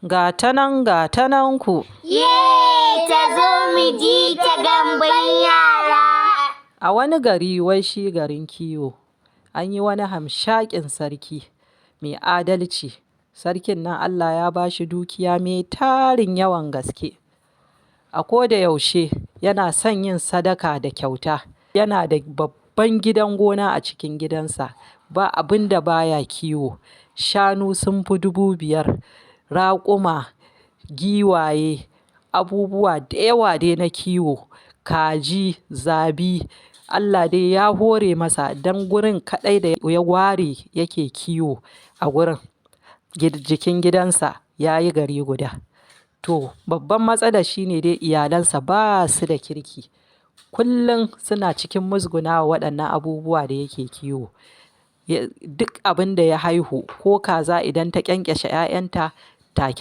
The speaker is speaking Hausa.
Ga ta nan, ga ta nan ku. Ye, ta zo mu ji ta gamban yara. A wani gari wai shi garin kiwo, an yi wani hamshaƙin sarki mai adalci. Sarkin nan Allah ya ba shi dukiya mai tarin yawan gaske. A ko da yaushe yana son yin sadaka da kyauta. Yana da babban gidan gona a cikin gidansa, ba abin da baya kiwo. Shanu sun fi 5,000, raƙuma, giwaye, abubuwa da yawa dai na kiwo, kaji, zabi. Allah dai ya hore masa don gurin kaɗai da ya ware yake kiwo a gurin jikin gidansa ya yi gari guda. To, babban matsalar shi ne dai iyalansa ba su da kirki. Kullum suna cikin musgunawa waɗannan abubuwa da yake kiwo. Duk abin da ya haihu ko kaza idan ta ƙyanƙyashe 'ya'yanta take